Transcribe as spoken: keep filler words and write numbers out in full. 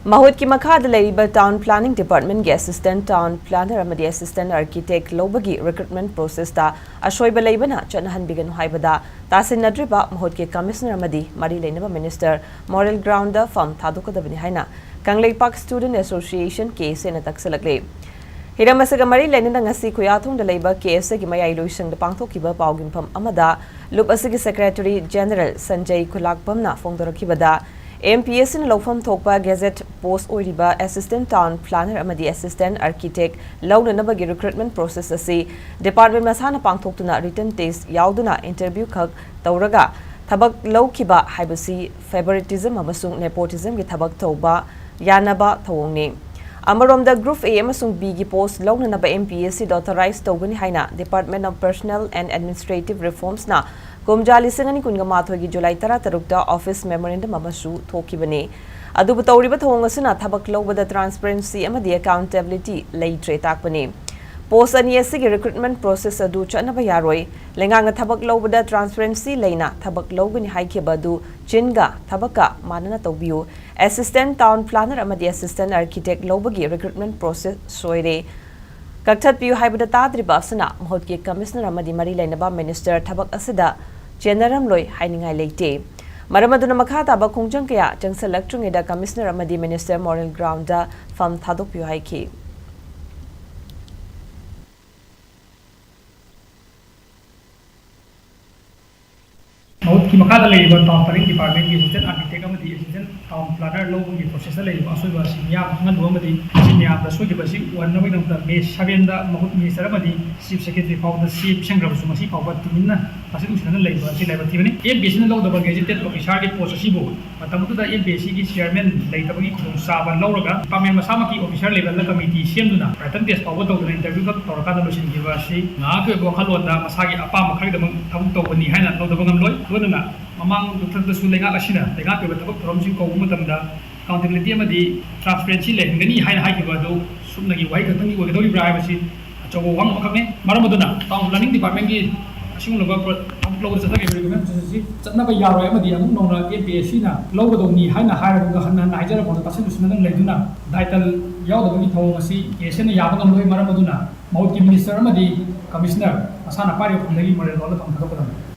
ꯃꯍꯨꯠꯀꯤ ꯃꯈꯥꯗ ꯂꯩꯔꯤꯕ Town Planning Department ꯀꯤ Assistant Town Planner ꯑꯃꯗꯤ Assistant Architect ꯂꯧꯕꯒꯤ recruitment process ꯇ ꯑꯁꯣꯏꯕ ꯂꯩꯕꯅ ꯆꯠꯅꯍꯟꯕꯤꯒꯅꯨ ꯍꯥꯏꯕꯗ ꯇꯥꯁꯤꯟꯅꯗ꯭ꯔꯤꯕ ꯃꯍꯨꯠꯀꯤ Commissioner ꯑꯃꯗꯤ ꯃꯔꯤ ꯂꯩꯅꯕ Minister moral ground ꯗ ꯐꯝ ꯊꯥꯗꯣꯛꯀꯗꯕꯅꯤ ꯍꯥꯏꯅ Kangleipak Student Association, K S A ꯅ ꯇꯛꯁꯤꯜꯂꯛꯂꯤ꯫ ꯍꯤꯔꯝ ꯑꯁꯤꯒ ꯃꯔꯤ ꯂꯩꯅꯅ ꯉꯁꯤ ꯈꯨꯌꯥꯊꯣꯡꯗ ꯂꯩꯕ K S A ꯒꯤ ꯃꯌꯥꯏ ꯂꯣꯏꯁꯪꯗ ꯄꯥꯡꯊꯣꯛꯈꯤꯕ ꯄꯥꯎꯒꯤꯐꯝ ꯑꯃꯗ ꯂꯨꯞ ꯑꯁꯤꯒꯤ Secretary General ꯁꯟꯖꯩ ꯈꯨꯂꯥꯛꯄꯝꯅ ꯐꯣꯡꯗꯣꯔꯛꯈꯤꯕꯗ, M P S C ꯅ ꯂꯧꯐꯝ ꯊꯣꯛꯄ gazette post ꯑꯣꯏꯔꯤꯕ Assistant Town Planner ꯑꯃꯗꯤ Assistant Architect ꯂꯧꯅꯅꯕꯒꯤ recruitment process ꯑꯁꯤ department ꯃꯁꯥꯅ ꯄꯥꯡꯊꯣꯛꯇꯨꯅ written test ꯌꯥꯎꯗꯨꯅ interview ꯈꯛ ꯇꯧꯔꯒ ꯊꯕꯛ ꯂꯧꯈꯤꯕ ꯍꯥꯏꯕꯁꯤ favoritism ꯑꯃꯁꯨꯡ nepotism ꯒꯤ ꯊꯕꯛ ꯇꯧꯕ ꯌꯥꯅꯕ ꯊꯧꯑꯣꯡꯅꯤ꯫ ꯑꯃꯔꯣꯝꯗ, Group A ꯑꯃꯁꯨꯡ B ꯒꯤ post ꯂꯧꯅꯅꯕ M P S C ꯗ authorize ꯇꯧꯒꯅꯤ ꯍꯥꯏꯅ Department of Personnel and Administrative Reforms ꯅ ꯀꯨꯝꯖꯥ ꯂꯤꯁꯤꯡ ꯑꯅꯤ ꯀꯨꯟꯒ ꯃꯥꯊꯣꯏꯒꯤ July ꯇꯔꯥꯇꯔꯨꯛꯇ office memorandum ꯑꯃꯁꯨ ꯊꯣꯛꯈꯤꯕꯅꯤ꯫ ꯑꯗꯨꯕꯨ ꯇꯧꯔꯤꯕ ꯊꯧꯑꯣꯡ ꯑꯁꯤꯅ ꯊꯕꯛ ꯂꯧꯕꯗ transparency ꯑꯃꯗꯤ accountability ꯂꯩꯇ꯭ꯔꯦ ꯇꯥꯛꯄꯅꯤ꯫ Post ꯑꯅꯤ ꯑꯁꯤꯒꯤ recruitment process ꯑꯗꯨ ꯆꯠꯅꯕ ꯌꯥꯔꯣꯏ꯫ ꯂꯩꯉꯥꯛꯅ ꯊꯕꯛ ꯂꯧꯕꯗ transparency ꯂꯩꯅ ꯊꯕꯛ ꯂꯧꯒꯅꯤ ꯍꯥꯏꯈꯤꯕ ꯑꯗꯨ ꯆꯤꯟꯒ ꯊꯕꯛꯀ ꯃꯥꯟꯅꯅ ꯇꯧꯕꯤꯌꯨ꯫ Assistant Town Planner ꯑꯃꯗꯤ Assistant Architect ꯂꯧꯕꯒꯤ recruitment process ꯁꯣꯏꯔꯦ꯫ ꯀꯛꯊꯠꯄꯤꯌꯨ ꯍꯥꯏꯕꯗ ꯇꯥꯗ꯭ꯔꯤꯕ ꯑꯁꯤꯅ ꯃꯍꯨꯠꯀꯤ Commissioner ꯑꯃꯗꯤ ꯃꯔꯤ ꯂꯩꯅꯕ Minister ꯊꯕꯛ ꯑꯁꯤꯗ ꯆꯦꯟꯅꯔꯝꯂꯣꯏ ꯍꯥꯏꯅꯤꯡꯉꯥꯏ ꯂꯩꯇꯦ꯫ ꯃꯔꯝ ꯑꯗꯨꯅ ꯃꯈꯥ ꯇꯥꯕ ꯈꯣꯡꯖꯪ ꯀꯌꯥ ꯆꯪꯁꯤꯜꯂꯛꯇ꯭ꯔꯤꯉꯩꯗ Commissioner ꯑꯃꯗꯤ Minister moral ground ꯗ ꯐꯝ ꯊꯥꯗꯣꯛꯄꯤꯌꯨ ꯍꯥꯏꯈꯤ꯫ ꯃꯍꯨꯠꯀꯤ ꯃꯈꯥꯗ ꯂꯩꯔꯤꯕ Town Planning Department ꯀꯤ Assistant Architect ꯑꯃꯗꯤ Assistant Town Planner ꯂꯧꯕꯒꯤ process ꯇ ꯂꯩꯔꯤꯕ ꯑꯁꯣꯏꯕ ꯑꯁꯤ ꯃꯤꯌꯥꯝꯅ ꯈꯪꯍꯟꯕ ꯑꯃꯗꯤ ꯃꯁꯤ ꯃꯌꯥꯝꯗ ꯁꯣꯏꯈꯤꯕ ꯑꯁꯤ ꯎꯍꯟꯅꯕꯒꯤꯗꯃꯛꯇ May seven ꯗ ꯃꯍꯨꯠ Minister ꯑꯃꯗꯤ Chief Secretary ꯐꯥꯎꯕꯗ ꯆꯦ ꯄꯤꯁꯟꯈ꯭ꯔꯕꯁꯨ ꯉꯁꯤ ꯐꯥꯎꯕ ꯇꯨꯃꯤꯟꯅ ꯃꯁꯤ ꯅꯨꯡꯁꯤꯅꯅ ꯂꯩꯕ ꯑꯁꯤ ꯂꯥꯏꯕꯛ ꯊꯤꯕꯅꯤ꯫ M P S C ꯅ ꯂꯧꯗꯕ gazette officer ꯒꯤ post ꯑꯁꯤꯕꯨ ꯃꯇꯝ ꯑꯗꯨꯗ M P S C ꯒꯤ chairman ꯂꯩꯇꯕꯒꯤ ꯈꯨꯗꯣꯡꯆꯥꯕ ꯂꯧꯔꯒ department ꯃꯁꯥꯃꯛꯀꯤ officer level ꯗ committee ꯁꯦꯝꯗꯨꯅ written test ꯐꯥꯎꯕ ꯇꯧꯗꯅ interview ꯈꯛ ꯇꯧꯔꯀꯥꯟꯗ ꯂꯣꯏꯁꯤꯟꯈꯤꯕ ꯑꯁꯤ ꯉꯥꯏꯍꯥꯛꯀꯤ ꯑꯣꯏꯕ ꯋꯥꯈꯜꯂꯣꯟꯗ ꯃꯁꯥꯒꯤ ꯑꯄꯥꯝꯕ ꯈꯔꯒꯤꯗꯃꯛ ꯊꯕꯛ ꯇꯧꯕꯅꯤ ꯍꯥꯏꯅ ꯂꯧꯗꯕ ꯉꯝꯂꯣꯏ꯫ ꯂꯣꯏꯅꯅ ꯃꯃꯥꯡ ꯃꯊꯛꯇꯁꯨ ꯂꯩꯉꯥꯛ ꯑꯁꯤꯅ ꯂꯩꯉꯥꯛꯀꯤ ꯑꯣꯏꯕ ꯊꯕꯛ ꯊꯧꯔꯝꯁꯤꯡ ꯀꯧꯕ ꯃꯇꯝꯗ accountability ꯑꯃꯗꯤ transparency ꯂꯩꯍꯟꯒꯅꯤ ꯍꯥꯏꯅ ꯍꯥꯏꯈꯤꯕ ꯑꯗꯨ ꯁꯨꯞꯅꯒꯤ ꯋꯥꯍꯩ ꯈꯛꯇꯪꯒꯤ ꯑꯣꯏꯒꯗꯧꯔꯤꯕ꯭ꯔꯥ ꯍꯥꯏꯕꯁꯤ ꯑꯆꯧꯕ ꯋꯥꯍꯪ ꯑꯃꯈꯛꯅꯤ꯫ ꯃꯔꯝ ꯑꯗꯨꯅ Town Planning Department ꯀꯤ ꯑꯁꯤꯒꯨꯝꯂꯕ ꯄ꯭ꯔꯣ-, ꯂꯧꯕꯗ ꯆꯠꯊꯈꯤꯕ ꯔꯤꯀ꯭ꯔꯨꯠꯃꯦꯟ ꯄ꯭ꯔꯣꯁꯦꯁ ꯑꯁꯤ ꯆꯠꯅꯕ ꯌꯥꯔꯣꯏ ꯑꯃꯗꯤ ꯑꯃꯨꯛ ꯅꯧꯅ ꯑꯦꯝ ꯄꯤ ꯑꯦꯁ ꯁꯤꯅ ꯂꯧꯒꯗꯧꯅꯤ ꯍꯥꯏꯅ ꯍꯥꯏꯔꯕ ꯍꯟꯅ ꯍꯟꯅ ꯍꯥꯏꯖꯔꯕ ꯇꯥꯁꯤꯟ ꯇꯨꯁꯤꯟꯅꯗꯅ ꯂꯩꯗꯨꯅ ꯗꯥꯏꯇꯜ ꯌꯥꯎꯗꯕꯒꯤ ꯊꯧꯑꯣꯡ ꯑꯁꯤ ꯀꯦ ꯑꯦꯁ ꯑꯦꯅ ꯌꯥꯕ ꯉꯝꯂꯣꯏ꯫ ꯃꯔꯝ ꯑꯗꯨꯅ ꯃꯍꯨꯠꯀꯤ ꯃꯤꯅꯤꯁꯇꯔ ꯑꯃꯗꯤ ꯀꯃꯤꯁꯅꯔ ꯃꯁꯥꯅ ꯄꯥꯏꯔꯤꯕ ꯈꯨꯟꯗꯒꯤ ꯃꯣꯔꯦꯜ ꯂꯣꯜꯂ ꯊꯝ ꯊꯥꯗꯣꯛꯀꯗꯕꯅꯤ꯫